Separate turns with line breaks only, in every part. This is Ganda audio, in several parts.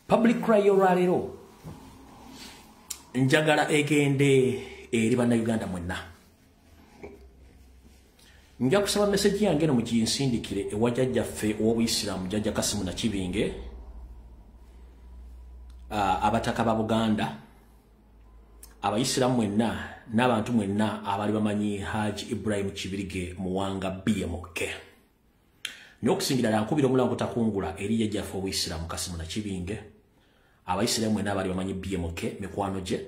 Public cry olwaleero njagala egende eri bannayuganda mwenna. Nja kusaba message yange eno muginsindikire ewa jjajjaffe ow'obuyisiraamu Jjajja Kasimu Nakibinge, abataka ba Buganda, abayisiraamu mwenna n'abantu mwenna abali bamanyi Haji Ibrahim Kibirige Muwanga BMK. N'okusingira ddala nkubira omulango takungula eri jjajjaffe ow'obuyisiraamu Kasimu Nakibinge, abayisiraamu mwenna abali bamanyi BMK mikwano gye,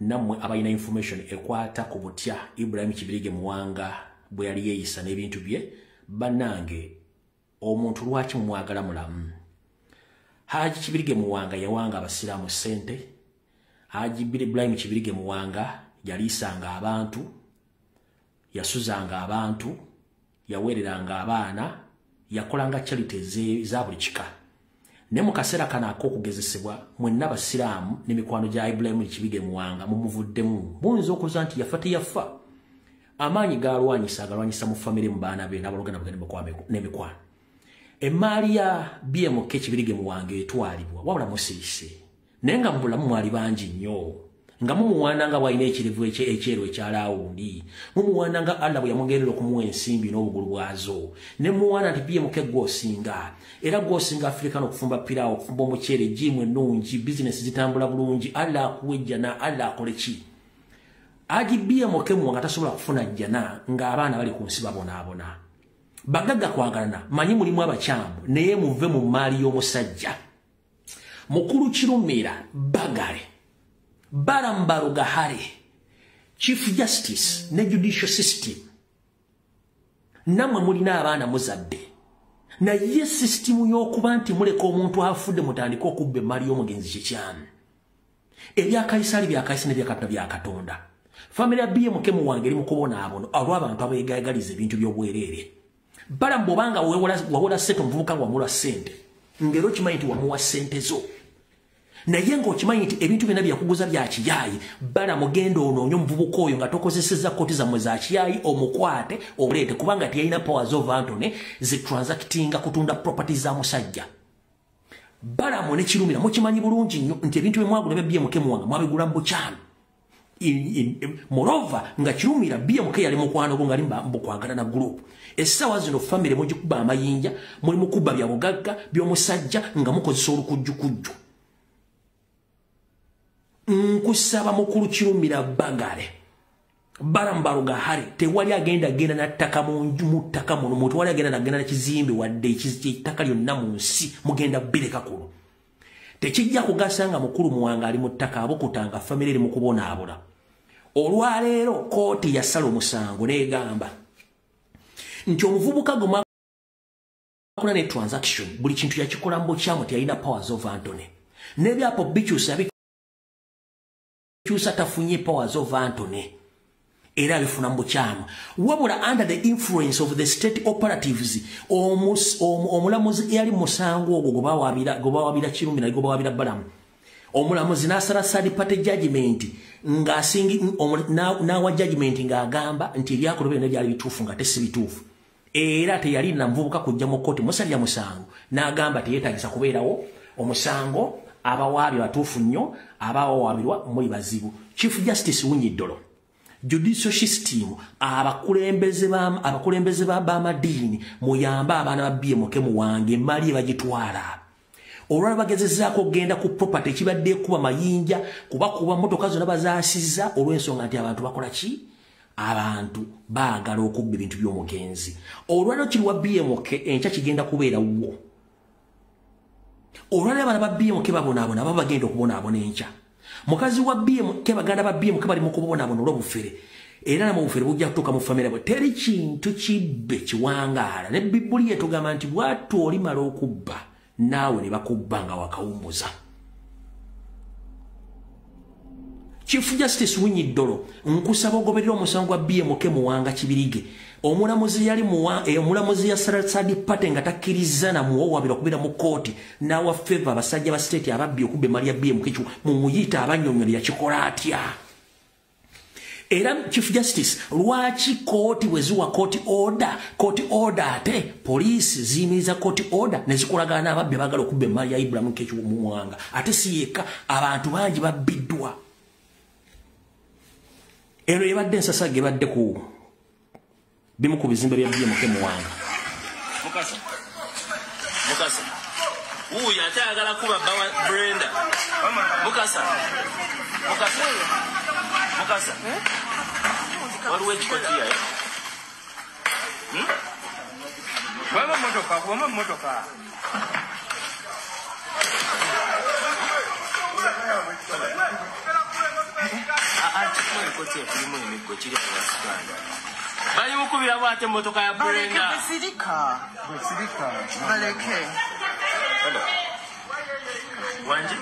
nammwe abalina information ekwata ku butya Ibrahim Kibirige Muwanga bwe yali yeeyisa n'ebintu bye. Bannange, omuntu lwaki mumwagala mulamu? Haji Kibirige Muwanga yawanga abasiraamu ssente. Haji Ibrahim Kibirige Muwanga yaliisanga abantu, yasuzanga abantu, yaweereranga abaana, yakolanga charity za buli kika. Ne mu kaseera kano ak'okugezesebwa, mwenna abasiraamu n'emikwano gya Ibrahim Kibirige Muwanga mumuvuddemu. Muyinza okuza nti yafa teyafa. Amaanyi galwanyisa agalwanyisa mu famire, mu baana be n'abaluganda n'emikwano. Emmaali ya BMK Kibirige Muwanga etwalibwa, wabula musirise. Naye nga mu bulamu mwali bangi nnyo, nga mumuwaana nga bw'alina ekirevu ekyeru ekyalaawundi, mumuwaana nga Allah bwe yamugerera okumuwa ensimbi n'obugulu bwazo, ne muwaana nti BMK gw'osinga, era gw'osinga Afrika n'okufumba piraawo, okufumba omuceere, gym ennungi, bizinesi zitambula bulungi, Allah akuwa ejjana, Allah akole ki? Haji BMK Muwanga tasobola kufuna jjana ng'abaana bali ku nsi babonaabona. Bagagga kwagalana, manyi mulimu abakyamu, naye muve mu mmaali y'omusajja. Mukulu Kirumira Bagale, Balaam Barugahare, Chief Justice ne judicial system, nammwe mulina abaana muzadde, naye sisitimu y'okuba nti muleka omuntu afudde mutandike okubba emmaali y'omugenzi kikyamu. Ebyakayisaali byakayisa n'ebyakatonda byakatonda. Famire ya BMK Muwanga eri mu kubonaabona olw'abantu abeegayagaliza ebintu by'obwereere. Balaam, bw'obanga wawola ssente omuvubuka nga wamuwa ssente, ng'era okimanyi nti wamuwa ssente zo, naye ng'okimanyi nti ebintu byonna byakuguza bya kiyaayi, Balaam genda onoonye omuvubuka oyo nga tokozesezza kkooti zammwe za kiyaayi, omukwate omuleete, kubanga teyalina powers of attorney zitransactinga kutunda property za musajja. Balaam ne Kirumira mukimanyi bulungi nnyo nti ebintu bye mwagula bya BMK Muwanga mwabigula mu bukyamu. Moreover, nga Kirumira BMK yali mukwano gwo, nga ali mbukwagala na group. Essaawa zino famire mugikuba amayinja, muli mukuba bya bugagga by'omusajja nga mukozesa olukujjukujju. Nkusaba mukulu Kirumira Bagale, Balaam Barugahare, tewali agenda genda na ttaka mu ttaka muno, muntu wali agenda nagenda na kizimbe wadde ettaka lyonna mu nsi, mugenda bireka kuno. Tekijja kugasa nga mukulu Muwanga ali mu ttaka abukutanga famire eri mu kubonaabona. Olwaleero kooti yasala omusango n'egamba nti omuvubuka gwe mwakola ne transaction, buli kintu yakikola mu bukyamu, teyalina powers of attorney. N'ebyapo bikyusa bikyusa, tafunye powers of attorney, era abifuna mu bukyamu, wabula under the influence of the state operatives. Omulamuzi eyali musango ogwo gwe bawabira Kirumira, gwe bawabira Balamu, omulamuzi n'asala third party judgment ng'asingi n'awa judgment ng'agamba nti ebyakolwa byonna byali bituufu nga tesi bituufu, era teyali na muvubuka kujja mu kkooti musalira musango, n'agamba teyeetagisa kubeerawo omusango, abawaabi batuufu nnyo, abawawaabirwa muli bazibu. Chief Justice Owiny Dollo, judicial system, abakulembeze b'amadiini, muyambe abaana ba BMK Muwanga, emaali ebagitwala. Olwala bagezezaako okugenda ku property, ekibadde ekuba mayinja, kubakuba motoka zonna bazaasizza, olw'ensonga nti abantu bakola ki? Abantu baagala okubba ebintu by'omugenzi. Olwaliro kiri wa BMK, enkya kigenda kubeera wo. Olwaliro abaana ba BMK babonaabona, aba bagenda okubonaabona enkya. Mukazi wa BMK, baganda ba BMK bali mu kubonaabona olw'obufere, era namwe obufere bujja kutuuka mu famire bwe. Teri kintu kibbe kiwangaala, ne Bibuli etugamba nti bw'attu olimala okubba naawe ne bakubba nga wakawummuza. Chief Justice Owiny Dollo, nkusaba ogoberera omusango gwa BMK Muwanga Kibirige. Omulamuzi yali omulamuzi yasala third party nga takkiriza na muwawabira okubeera mu kooti, n'awa favor abasajja ba state ababbi okubba emali ya BMK. Mumuyite abannyonnyole yakikola atya. Era Chief Justice, lwaki kooti bwe ziwa court order ate poliisi ziyimiriza court order ne zikolagana n'ababbi abaagala okubba emmaali ya Ibrahim K. Muwanga? Ate si yekka, abantu bangi babbiddwa. Eno ebadde ensasagge ebadde ku bimu ku bizimbe bya BMK Muwanga.
Mukasa. Mukasa. Wuuyo ate ayagala kuba bba wa Brenda. Mukasa. Mukasa. Mukasa. Waliwo ekikotiya.
Wama mmotoka, wama mmotoka.
Bali mukubira bw'ate emmotoka ya Brenda.
Baleke besirika.
Besirika.
Baleke.
Wangi?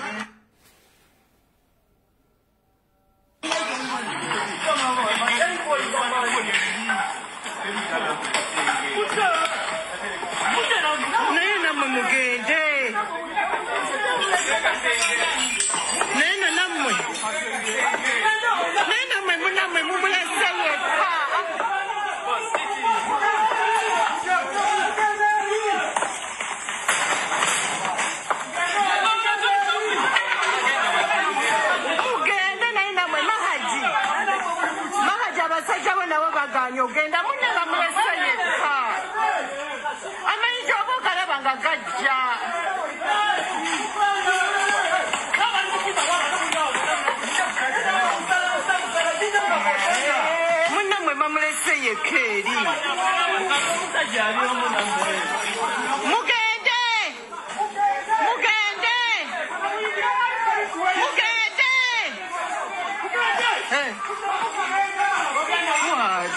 Naye nammwe mugende. Naye nammwe. Naye nammwe munammwe mumulese yekka. Mugende naye nammwe Mahaji. Mahaji abasajja bo nabo bagaanye ogenda munne bamulese yekka. Amayinja oba ogalaba nga gajja. Munnammwe bamulese yekka eri. Mugende! Mugende! Mugende! Eh. What?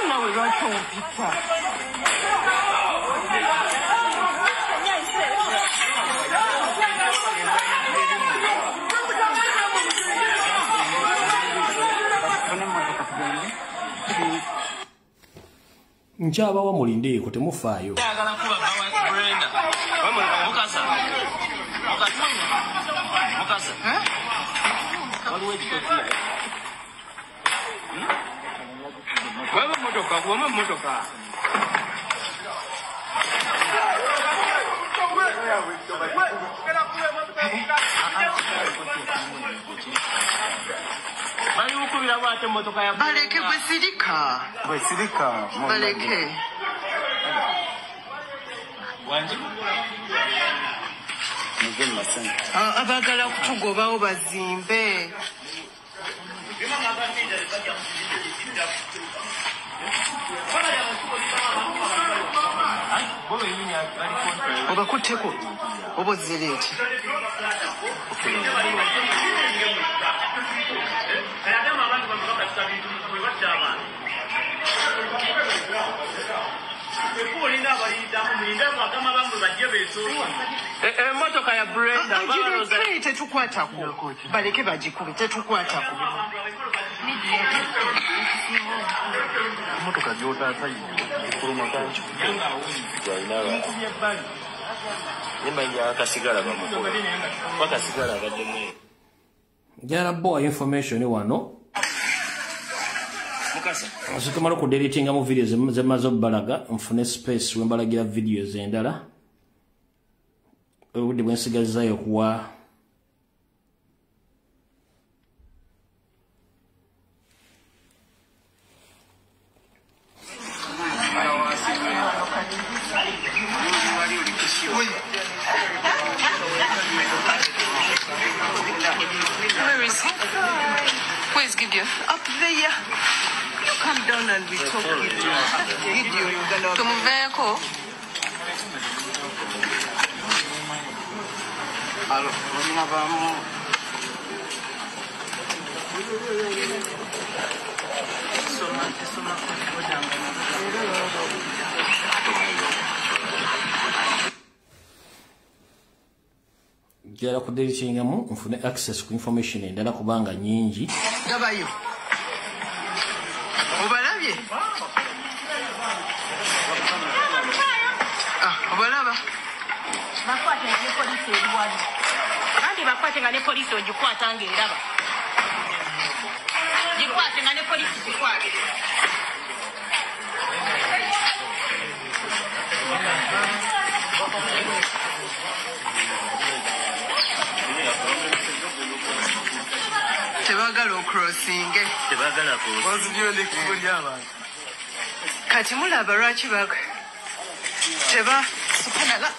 Nawe lwaki ompita?
Nkyabawa mulindeeko, temufaayo.
Ayagala kuba bba wa Brenda. Mukasa. Mukasa. Mukasa. Waliwo ekikotiya.
Wama mmotoka, wama mmotoka.
Bali mukubira bw'ate emmotoka ya Brenda.
Baleke besirika.
Besirika.
Baleke.
Wangi?
Abaagala kutugobawo bazimbe. Obakutteko oba ozzereeti.
Emmotoka ya Brenda.
Agireke tetukwatako. Baleke bagikube tetukwatako.
Emmotoka gy'otaasa ekuluma kanki.
Akasigala bamukube. Bakasigala abaddemu.
Njagala bowa information wano.
Mukasa.
Tumala okudeletinga mu videos zemaze obbalaga, nfune space we mbalagira videos endala. Obudde bwe nsigazaayo okuwa
Where is he? Where is Gideon? Up there. You come down and we talk, Gideon. Gideon, you're gonna... Tumuveeko.
Njagala kudeletingamu nfune access ku information endala kubanga nnyingi.
Gabayo. Obalabye? Ah, obalaba. Bakwate ne poliisi eri wali. Kandi bakwate nga ne poliisi ogikwata ng'eraba. Gikwate nga ne poliisi gikwate.
Tebagala ocrossinge.
Tebagala ku.
Kati mulaba lwaki teba subhanallah.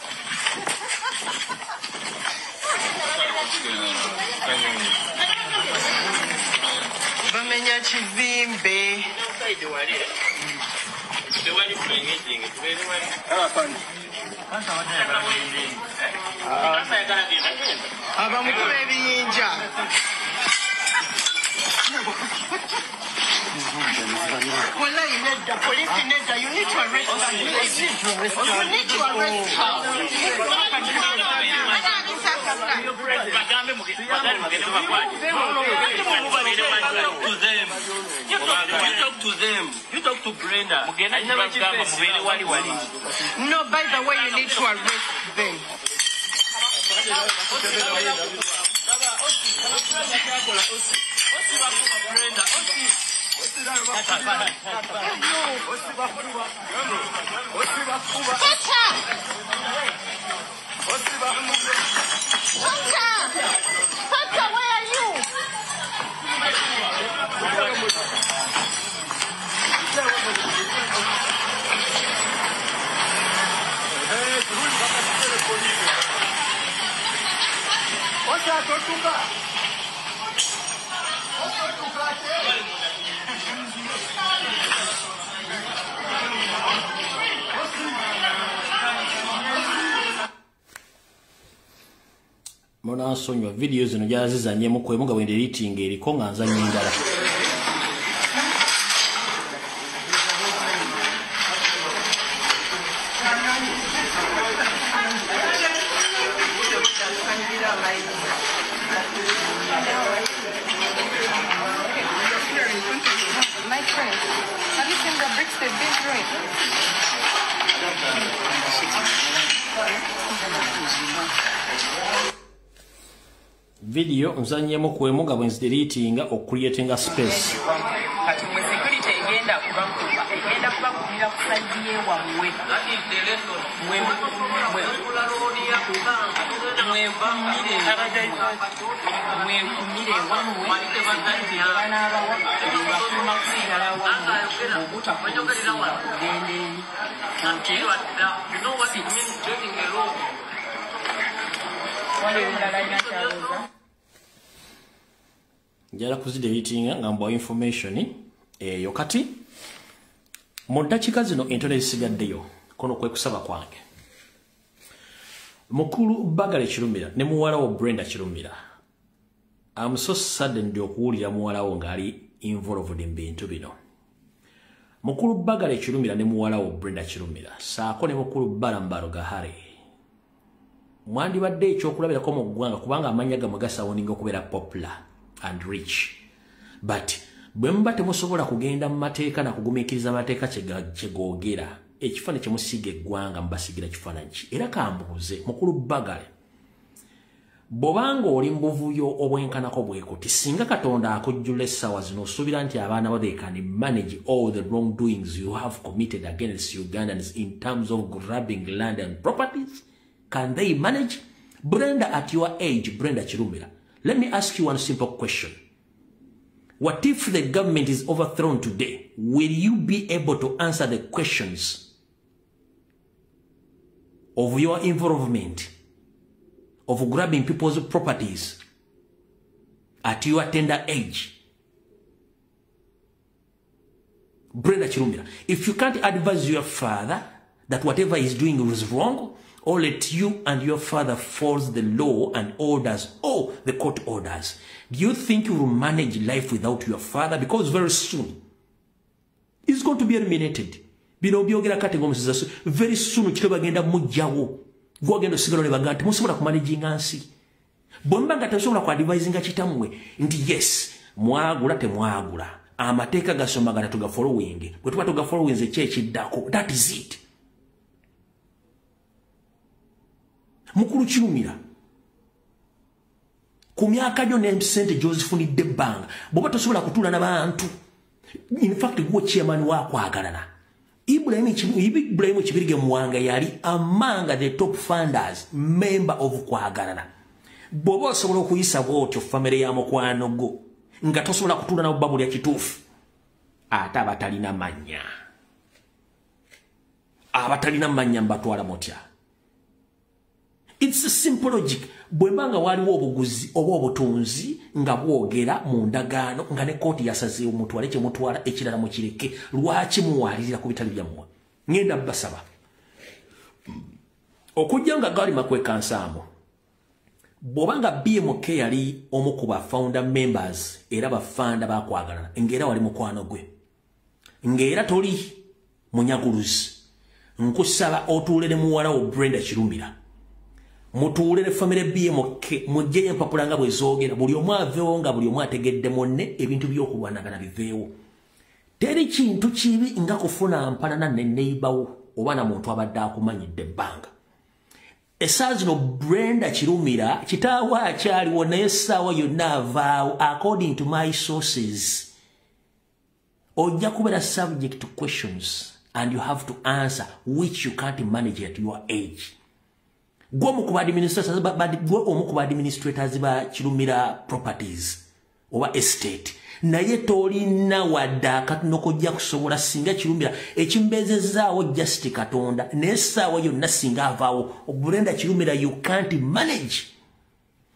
Bamenya kizimbe. Abamukuba ebiyinja. Wallahi nedda, police nedda, you need to arrest her. You need to arrest her.
You talk to them. You talk to Brenda.
No, by the way, you need to arrest them.
Pata, where are you?
Munansonyiwa video zino gyazizannyemu kwemu nga bwe ndeliitinga eriko nga nzannya endala.
My friend, have you seen the bricks they've been throwing?
Video nzannyemu kwemu nga bwe nzideliitinga okucreatinga space.
Kati mwe security egenda kubakuba, egenda kubakubira ku side yewammwe. Mwekumire wammwe, security banaabawa ebibakuma kusigala wammwe, obutakusinga kugenda eri. Waliwo omulala alina ky'abuuza?
Njala kuzideliitinga nga mbawa information eyo. Kati mu ddakiika zino entono ezisigaddeyo, kuno kwe kusaba kwange. Mukulu Bagale Kirumira ne muwala wo Brenda Kirumira, I'm so saddened okuwulira muwala wo ng'ali involved mu bintu bino. Mukulu Bagale Kirumira ne muwala wo Brenda Kirumira saako ne mukulu Balambalo Gahare, mwandibadde ekyokulabirako mu ggwanga kubanga amannya gammwe gasawuninga okubeera popular and rich. But bwe muba temusobola kugenda mu mateeka na kugumiikiriza amateeka kye googera, ekifaananyi kye musiiga eggwanga mubasiigira kifaananyi ki? Era kambuuze mukulu Bagale, bw'obanga oli mu buvuyo obwenkanako bwe kuti, singa Katonda akujjula essaawa zino, osuubira nti abaana bo they can manage all the wrongdoings you have committed against Ugandans in terms of grabbing land and properties? Can they manage? Brenda, at your age, Brenda Kirumira, let me ask you one simple question. What if the government is overthrown today? Will you be able to answer the questions of your involvement of grabbing people's properties at your tender age? Brenda Kirumira, if you can't advise your father that whatever he's doing is wrong, or let you and your father force the law and orders or the court orders, do you think you will manage life without your father? Because very soon, he's going to be eliminated. Bino byogera kati ng'omusiza, very soon kiro bagenda mujjawo. Gwagenda osigala ne bagamba nti musobola kumanaginga nsi. Bwe muba nga temusobola ku advisinga kitammwe nti yes, mwagula temwagula, amateeka gasomagana tugafollowing. Bwe tuba tugafollowinze ki ekiddako? That is it. Mukulu Kirumira, ku myaka gyo n'ensente gy'ozifunidde ebbanga, bw'oba tosobola kutuula n'abantu, in fact gwe chairman wa Kwagalana. Ibrahim Kibirige Muwanga yali among the top funders, member of Kwagalana. Bw'oba osobola okuyisa bw'otyo famire ya mukwano gwo nga tosobola kutuula nabo babulya kituufu, ate abatalina mannya, abatalina mannya mbatwala mutya? It's a simple logic. Bwe mba nga waliwo obuguzi oba obutunzi nga bwogera mu ndagaano nga ne kooti yasazeewo mutwale kye mutwala, ekirala mukireke, lwaki muwalirira ku bitali byammwe? Ngenda basaba okujja nga gali makwekansaamu. Bw'oba nga BMK yali omu ku ba founder members era bafanda bakwagalana, ng'era wali mukwano gwe, ng'era toli munyaguluzi, nkusaba otuule ne muwala wo Brenda Kirumira, mutuule ne famire BMK, mujjeyo empapula nga bwe zoogera, buli omu aveewo nga buli omu ategedde munne, ebintu by'okulwanagana biveewo. Teri kintu kibi nga kufuna mpalana ne neighbor oba na muntu abadde akumanyidde ebbanga. Essaawa zino Brenda Kirumira kitaawe akyaliwo, naye essaawa yonna avaawo. According to my sources, ojja kubeera subject to questions and you have to answer, which you can't manage at your age. Gwe omu ku ba administrators ba Kirumira Properties oba estate, naye tolina wadde akatono kojja kusobola singa Kirumira ekimbeezezaawo just Katonda, naye essaawa yonna singa avaawo, Brenda Kirumira, you can't manage.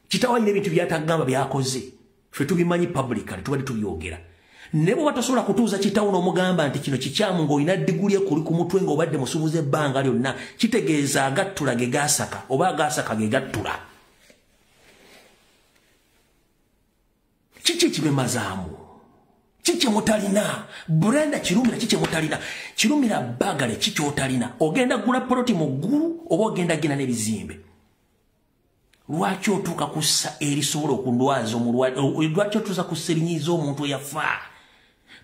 Kitaawo alina ebintu byatagamba byakoze, ffe tubimanyi publicly, tubadde tubyogera. Naye bw'oba tosobola kutuuza kitaawo n'omugamba nti kino kikyamu, ng'olina diguli ekuli ku mutwe, ng'obadde musuubuzi ebbanga lyonna, kitegeeza agattula ge gaasaka oba agaasaka ge gattula. Kiki ekibemazaamu? Kiki mutalina? Brenda Kirumira, kiki mutalina? Kirumira Bagale, kiki otalina? Ogenda gula poloti mu ggulu oba ogenda genda n'ebizimbe? Lwaki otuuka kussa erisobola okundwaza omulwadde? Lwaki otuusa kussa erinyiiza omuntu eyafa?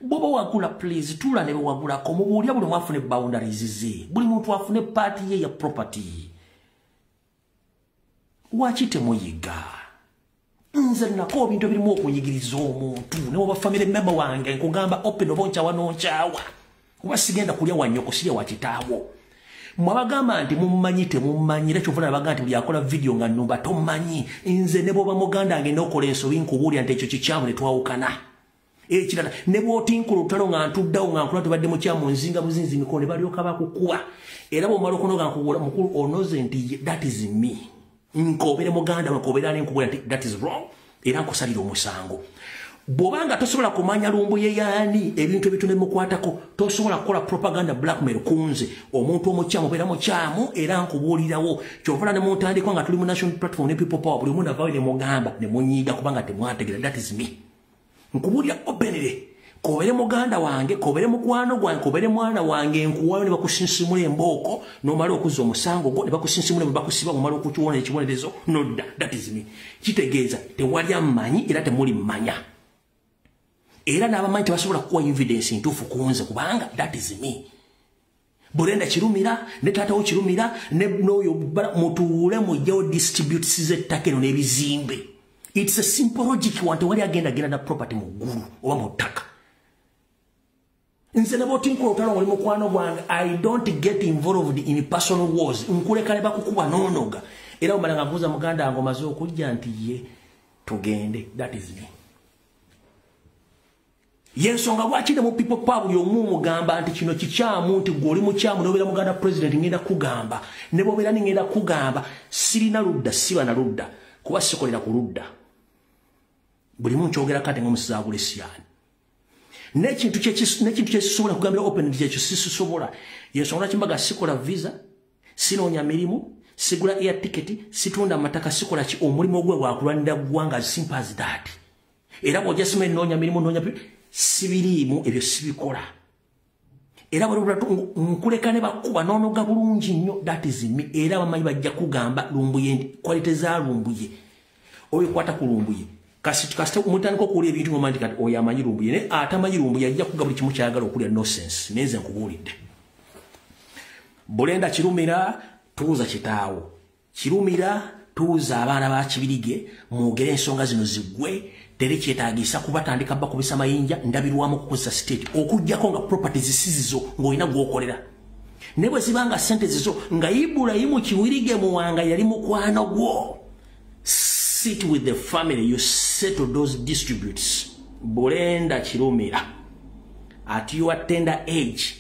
Bw'oba wagula, please tuula ne bewagulako, mubuulira buli omu afune boundaries ze, buli muntu afune part ye ya property. Lwaki temuyiga? Nze nako ebintu ebirimu okunyigiriza omuntu, ne woba family member wange, nkugamba open, oba onkyawa n'onkyawa, kuba sigenda kulya wa nnyoko, sirya wa kitaawo. Mwabagamba nti mummanyi, temummanyi. Era kyova nabagamba nti buli akola vidiyo nga nnumba tommanyi. Nze ne bw'oba muganda wange n'okola ensobi, nkubuulira nti ekyo kikyamu ne twawukana. Ekirala, ne bw'otinkula olutalo nga ntuddawo nga nkula tubadde mukyamu, nzinga buzinzi mikono ne balyoka bakukuba. Era bw'omala okunoga nkubuula, mukulu onoze nti that is me. Nkobere muganda we, nkobera ne nkubuulira nti that is wrong, era nkusalira omusango. Bw'obanga tosobola kumanya Lumbuye yaani, ebintu ebitono ebimukwatako, tosobola kukola propaganda blackmail ku nze. Omuntu omukyamu obeera mukyamu, era nkubuulirawo. Kyova ne muntandikwa nga tuli mu national platform ne People Power, buli omu navaayo ne mugamba ne munyiiga kubanga temwategeera. That is me. Nkubuulira openly, kobere muganda wange, kobere mukwano gwange, kobere mwana wange, nkuwayo ne bakusinsimula embooko n'omala okuzza omusango gwo, ne bakusinsimula, ne bakusiba, omala okukiwona ekibonerezo nodda. That is me. Kitegeeza tewali ammanyi era temuli mmanya, era n'abamanyi tebasobola kukuwa evidence ntuufu ku nze, kubanga that is me. Brenda Kirumira ne taatawo Kirumira ne n'oyo mutuule mujjewo disputes z'ettaka eno n'ebizimbe. It's a simple logic. Wanti wali agenda genda na property mu ggulu oba mu ttaka. Nze ne bw'otinkula olutalo ng'oli mukwano gwange, I don't get involved in personal wars. Nkuleka ne bakukuba n'onoga, era omala nga mbuuza muganda wange, omaze okujja? Nti ye, tugende. That is me. Yensonga lwaki ne mu People Power buli omu mugamba nti kino kikyamu, nti gwe oli mukyamu. Nobeera muganda president, ngenda kugamba, ne bwobeera ni ngenda kugamba. Sirina ludda, siba na ludda, kuba sikolera ku ludda. Buli mu nkyogera kati ng'omusizaabulesiyani n'ekintu kyesisobola kugambira open nti ekyo sisisobola. Yensonga lwaki mbaga sikola visa, sinoonya mirimu, sigula air ticket, situnda mataka, sikola ki. Omulimu gwe gwakulwanira ggwanga, as simple as that. Era bw'ojja sima ennoonya mirimu, noonya sibiriimu, ebyo sibikola. Era nkuleka ne bakuba n'onoga bulungi nnyo. That is me. Era abamanyi bajja kugamba Lumbuye nti quality za Lumbuye obikwata ku Lumbuye. Kasita mutandika okuwulira ebintu ng'omanyi nti kati oyo amanyi Lumbuye, naye atamanyi Lumbuye ajja kuga buli kimu kyayagala okulya nonsense. Naye nze nkubuulidde, Brenda Kirumira, tuuza kitaawo. Kirumira tuuza abaana ba Kibirige mwogere ensonga zino ziggwe. Teri kyetaagisa kubatandika bakubisa mayinja ndabirwamu okukozesa state okuggyako nga properties sizizo ng'olina gw'okolera. Ne bwe zibanga ssente zizo nga Ibulayimu Kibirige Muwanga yali mukwano gwo. Sit with the family, you settle those disputes. Brenda Kirumira, at your tender age,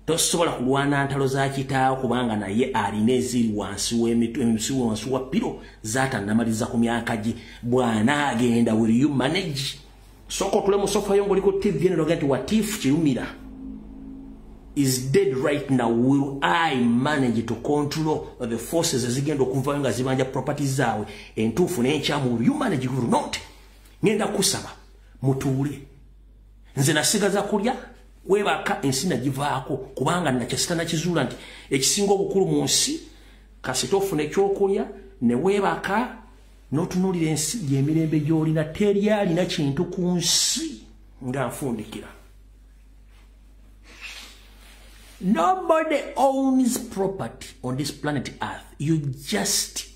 tosobola kulwana ntalo za kitaawo kubanga naye alina eziri wansi w'emitwe wansi wa piro z'atannamaliza ku myaka gye. Bw'anaagenda, will you manage? Sooka otule mu sofa yo ng'oli ku TV eno nti what if Kirumira is dead right now, will I manage to control the forces ezigenda okuvayo nga zibanja properties zaabwe entuufu n'enkyamu? Will you manage? You will not. Ngenda kusaba mutuule. Nze nasigaza kulya webaka ensi nagivaako kubanga nakyasita nakizuula nti ekisinga obukulu mu nsi kasita ofuna ekyokulya ne weebaka n'otunuulira ensi gy'emirembe gy'olina. Teri alina kintu ku nsi nga nfundikira. Nobody owns property on this planet Earth. You just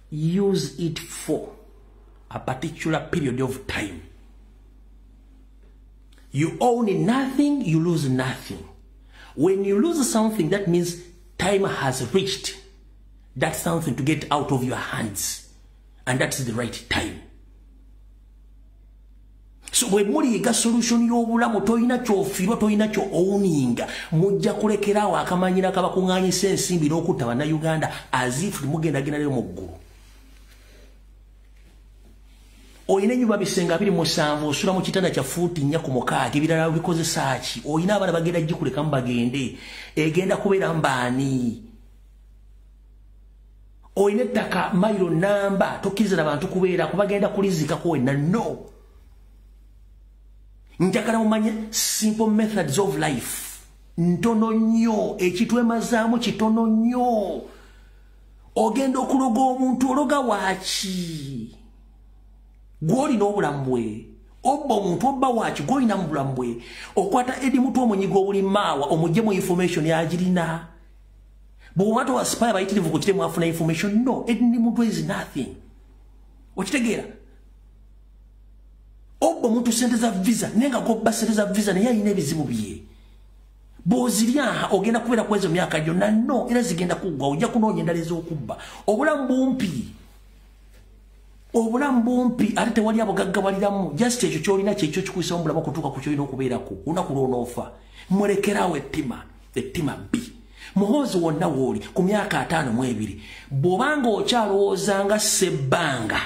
use it for a particular period of time. You own nothing, you lose nothing. When you lose something, that means time has reached that something to get out of your hands. And that's the right time. So bwe muliyiga solution y'obulamu, tolina ky'ofiirwa, tolina kyo owninga. Mujja kulekeraawo akamanyira kabakuŋŋaanyisa ensimbi n'okutta Bannayuganda as if mugendagendayo mu ggulu. Oyina ennyumba bisenge 27, osula mu kitanda kya fuuti 4 ku 6, ebirala bikozesa ki? Oyina abaana bagenda gikulekamu bagende, egenda kubeera mbaani? Oyina ettaka mayiro namba, tokkiriza na bantu kubeera kubagenda kulizikako wenna. No. Njagala mumanye simple methods of life. Ntono nnyo, ekitwemazaamu kitono nnyo. Ogenda okuloga omuntu, ologa waaki? Gw'olina obulamu bwe. Obba omuntu, obba waaki? Gw'olina mu bulamu bwe. Okwata Eddie Mutwe omunyiga obulimaawa, omuggyemu information yagirina. Bw'oba towa spy bayitirivu ku kitemu afuna information, no. Eddie Mutwe is nothing. Okitegeera? Obba omuntu sente za visa, naye nga gobba sente za visa naye alina ebizibu bye. Bw'ozirya ogenda kubeera ku ezo myaka gyonna, no, era zigenda kuggwa, ojja kunoonya endala ez'okubba. Obulamu bumpi. Obulamu bumpi ate tewali abogaggawaliramu. Just ekyo ky'olina kyekyo kikuyisamu obulamu okutuuka ku ky'olina okubeerako. Olunaku lw'onoofa. Mulekeraawo ettima, ettima bbi. Muhoozi wonna w'oli ku myaka 52, bw'obanga okyalowooza nga Ssebbanga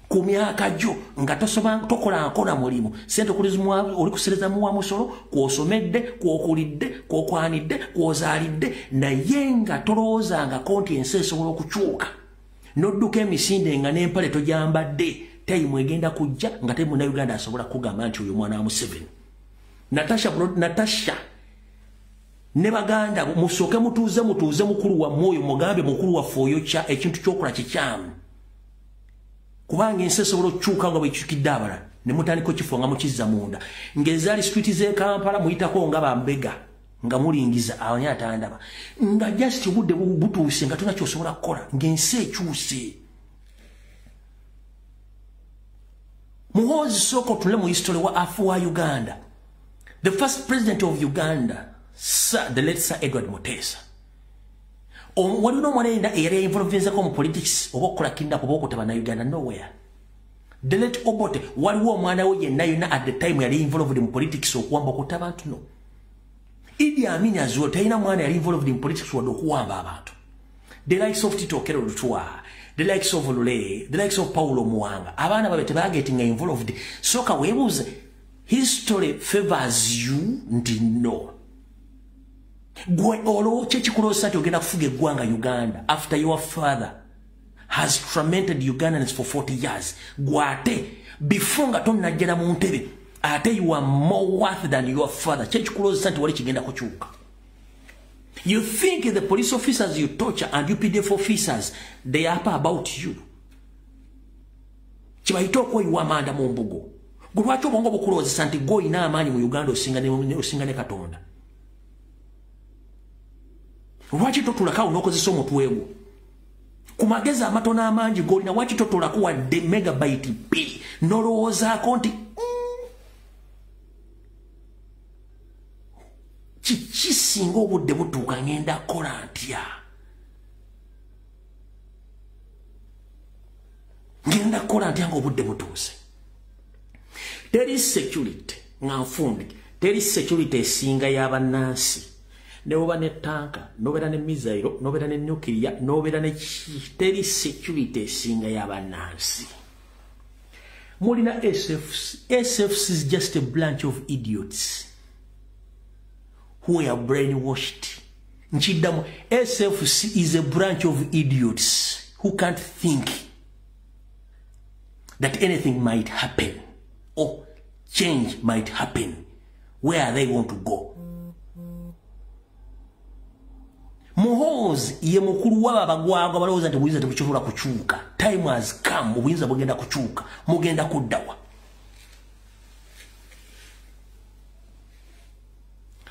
ku myaka gyo nga tokola nkola mulimu, sente oli kusereza muwa musolo, kw'osomedde, kw'okulidde, kw'okwanidde, kw'ozaalidde, naye nga tolowoozangako nti ensi esobola okukyuka. N'odduka emisinde nga n'empale togyambadde, tayimu egenda kujja nga teri Munnayuganda asobola kugamba nti oyo mwana wa Museveni. Natasha ne baganda musooke mutuuze mukulu wammwe oyo, mugambe mukulu waffe oyo kya ekintu ky'okola kikyamu. Kubanga ensi esobola okukyuka nga bwekyukidde abalala ne mutandika okifo nga mukizza munda. Ng'ezaali street z'e Kampala muyitako nga bambega nga mulingiza ani atandaba. Nga just obudde butuuse nga tolina ky'osobola kukola ng'ensi ekyuse. Muhoozi sooka otunule mu history wa afu wa Uganda. The first president of Uganda, Sir, the late Sir Edward Mutesa. Waliwo n'omwana yenna eyali involvingako mu politics oba okukola kidnap oba okutta Bannayuganda? Nowhere. The late Obote, waliwo omwana we yenna yonna at the time yali involved in politics okuwamba okutta abantu? No. Idi Amin as well, talina mwana yali involved in politics wadde okuwamba abantu. The likes of Tito Okello Lutwa, the likes of Lule, the likes of Paulo Muwanga, abaana babe tebagetinga involved. Sooka weebuuze, history favors you nti no. Gwe olwo kyekikuloosa nti ogenda kufuga eggwanga Uganda after your father has tormented Ugandans for 40 years. Gwe ate before nga tonnajjera mu ntebe, ate you are more worth than your father. Kyekikuloosa nti wali kigenda kukyuka. You think the police officers you torture and UPDF officers, they are about you. Kibayita okweyiwa amanda mu mbugo. Gwe lwaki obwongo bukulowoozesa nti gwe olina amaanyi mu Uganda osinga ne Katonda? Lwaki totulakawo n'okozesa omutwe gwo? Ku magezi amatono amangi g'olina waki totolako wadde megabyte 2 n'olowoozaako nti kiki singa obudde butuuka ngenda kukola ntya? Ngenda kukola ntya ng'obudde butuuse? Teri security nga nfundike, teri security esinga y'abannansi. Ne oba ne tanka, n'obeera ne missile, n'obeera ne nuclear, n'obeera ne teri security esinga y'abannansi. Mulina SFC. SFC is just a bunch of idiots who are brainwashed. Nchiddamu, SFC is a branch of idiots who can't think that anything might happen or change might happen. Where they want to go. Muhoozi ye mukulu waba abagwagwa balowooza nti obuyinza tebukisobola kukyuka. Time has come, obuyinza bugenda kukyuka, mugenda kuddawa.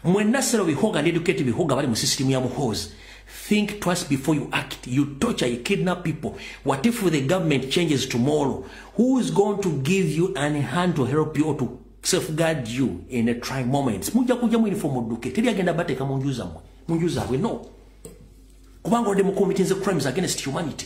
Mwenna sero bihoga and educate bihoga bali mu system ya Muhoozi. Think twice before you act. You torture, you kidnap people. What if the government changes tomorrow? Who is going to give you an hand to help you or to safeguard you in a trying moments? Mujja kujja mu uniform odduke. Teri agenda bateeka mu nju zammwe. Mu nju zaabwe, no. Kubanga olidde mu committing the crimes against humanity.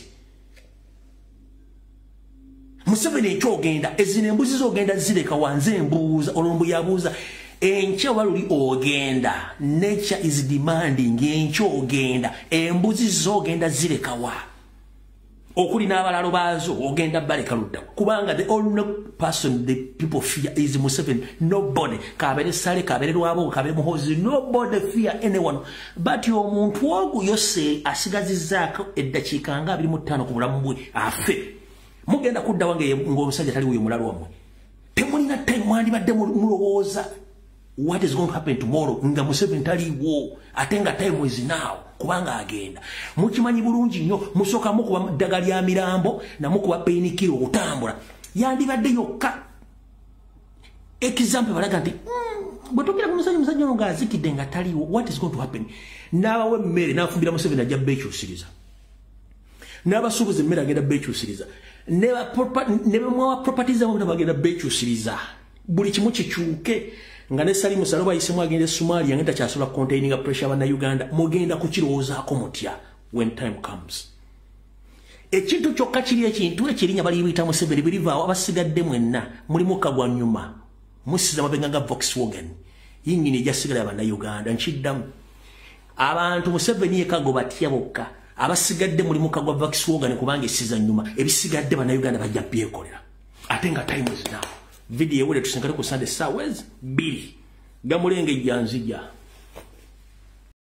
Museveni ekyogenda, ezino embuzi z'ogenda zireka wanze embuuza, olwo yabuuza. Enkya waluli ogenda, nature is demanding, enkya ogenda, embuzi z'ogenda zireka wa. Okuli n'abalalo baazo, ogenda baleka ludda. Kubanga the only person the people fear is Museveni. Nobody. Kabere Sale, kabere Lwabo, kabere Muhoozi, nobody fear anyone. But omuntu ogu yose asigazizzaako eddakiika nga 25 ku bulamu bwe afe. Mugenda kudda wange ng'omusajja tali wuyo mulalu wammwe. Temulina time mwandibadde mulowooza what is going to happen tomorrow nga Museveni taliiwo, ate nga time is now, kubanga agenda. Mukimanyi bulungi nnyo, musooka mukuba ddagala lya mirambo namukuba painkiller okutambula. Yandibadde yokka. Example balaga nti bwe togera ku musajja ono ng'azikidde nga taliiwo, what is going to happen? N'abawa emmere n'afumbira Museveni ajja beekyusiriza. N'abasuubuza emmere agenda beekyusiriza. Ne bamwawa properties zammwe bagenda beekyusiriza. Buli kimu kikyuke. Nga ne Salim Saleh ayisemu agenda e Somalia nga takyasobola containing pressure banna Uganda, mugenda kukirowoozaako mutya when time comes. Ekintu kyokka kiri ekintu ekirinya baliyita Museveni birivaawo, abasigadde mwenna mulimu kagwa nnyuma, musiza mabega nga Volkswagen yingini ejasigala banna Uganda. Nkiddamu, abantu Museveni yekago batya bokka, abasigadde mulimu kagwa Volkswagen kubanga esiza nnyuma, ebisigadde banna Uganda bajja byekolera. Ate nga time is now. Video ewere tusinkane ku Sunday ssaawa 2. Gamulenge janzija.